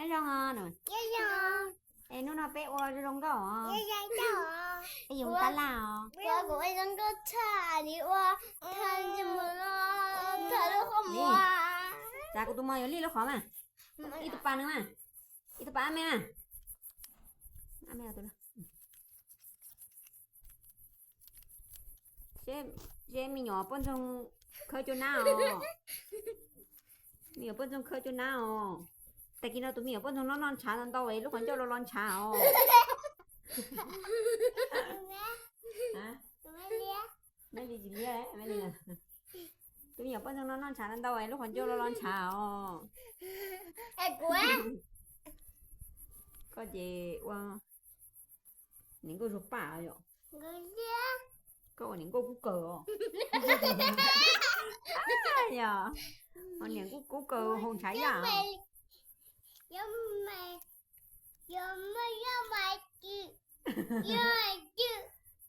Zoo os. Es hnub no peb ua zoo nkauj os. Peb yuav ua tab laj os. Kuv ua zoo nkauj tshaj li ua, thaij lub qhov muag. Txav kuv tus mos yuav lij lub qhov mas. Ib tug pas nws mas. Ib tug pas ab me mas. Seb me nyuam poj ntxoog khawb cuab nab os. Me nyuam poj ntxoog khawb cuab nab os. Tag kis no tus me nyuam poj ntxoog no noj ntshav ntau ntau es lub qhov ncauj los los ntshav os. Tus me nyuam poj ntxoog no noj ntshav ntau ntau es lub qhov ncauj los los ntshav os. Koj ces ua niam nkauj zug paj yom. Koj ua niam nkauj kub kaws os. Yog, ua niam nkauj kub kaws haus ntshav yaj.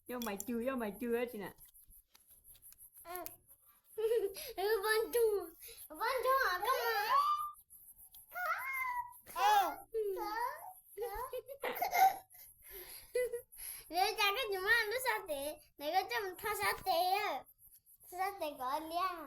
Yog mais cw, yog mais cw tsi na. Lawv cas koj tsis muab lub sab tes, nws koj coj mus tho sab tes, tho sab tes kom liab.